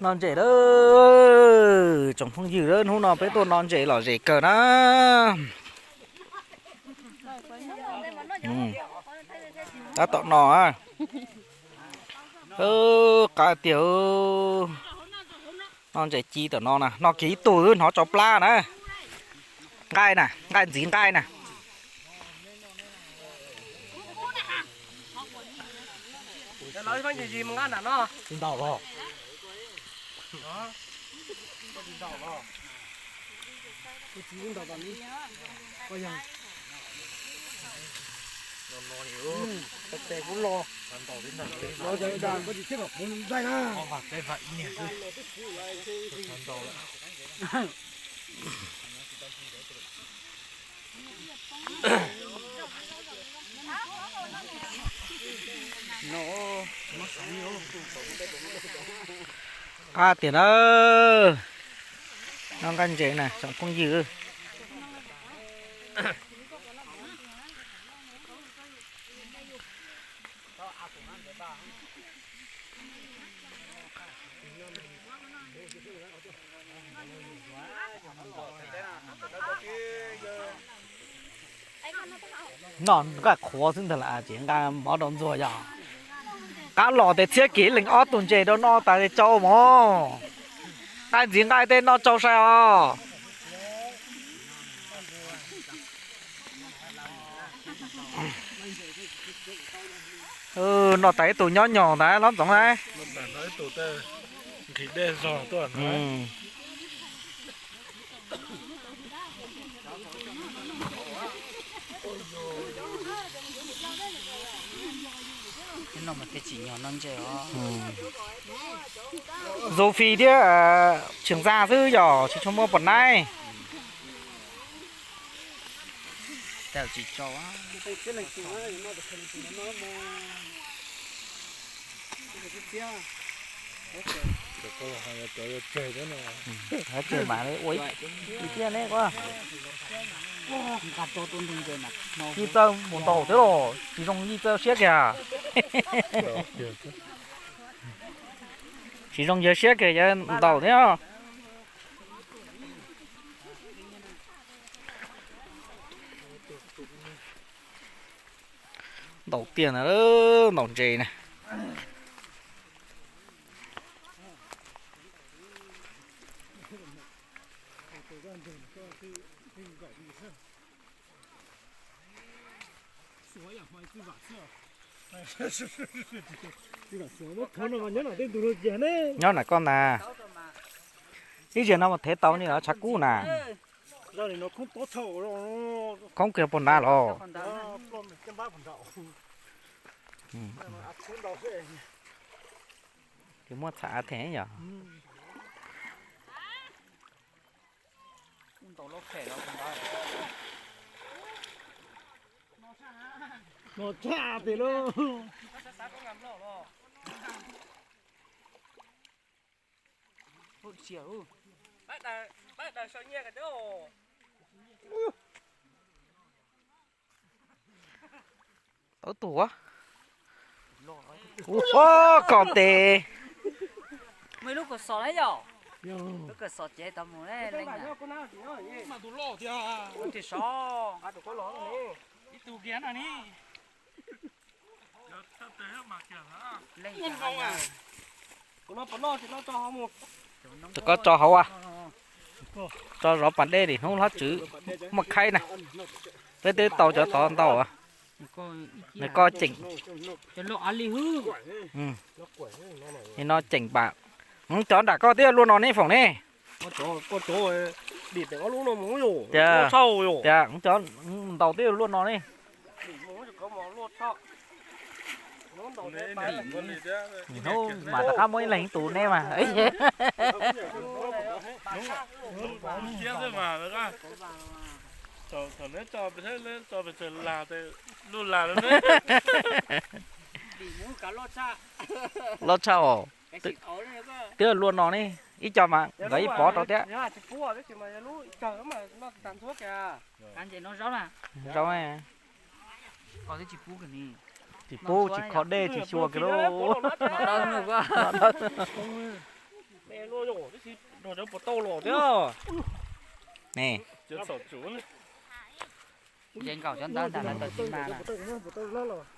Noj ntses lawm tsoom phooj ywg, hnub no peb tuaj noj ntses lom zem kawg na. Tab tom no, qab tiag. Noj ntses ci tom no na, noj kiag ib tug xwb hnov tsau plab na. Nqaij na, nqaij ntxiv nqaij na. Qab tiag na. Noj nqaij ntses na tsoom phooj ywg. Noj nqaij qhuav xwb ntag las ces nqa mov rau ntxuag yog. Qab los tes txhiab kiag leej ob tug ntses rau noj tas tsau mog. Nqaij ntxiv nqaij tej noj tsau sai os. Noj tas ib tug nyob nyob ntag hlob Ntxoov na. Zoo fis thiab tseem ntxa xwb yog tsis tshua muaj pom naib. Hais tseg mas ua ib tiag ne, yij txawj mus ntaus thiab los tsis zoo yij txawj siab kiag. Tsis zoo yawg siab kiag yawg ntaus thiab. Ntaus tiag na, ntaus ntses na. Nyob na koj na, ib zaug no mas thev tau ni los tshav kub na. Khoob kiag puag nrad los. Ces muab txham them yom. Tawb tuag. Ua koj tes. Muaj ib lub kawm xos na yom. Lub kawm xos cev tau mus ne. Ib tug kiag no ni. Rau koj tso hauv, tso zov pas dej li hnub hlob Tswv muaj khaib na. Peb twb tau cov tod ntau. Nws koj ceem. Li no ceem pam. Cov nram koj twb luaj no ne foom ne. Tias, tias cov ntaus twb luaj no ne. Hnub mas rov qab muab ib leeg tus ne mas. Loj tshaj os. Twb luaj no ne, ib co mas nkawd ib pov rau thiab. Zoo, tsis pub tsis kho dej tsis xyuas kiag lauj. Nrog cov puas tau los thiab. Ne, ces nkaum cov ntawd ntag lawv tau tsis mas na.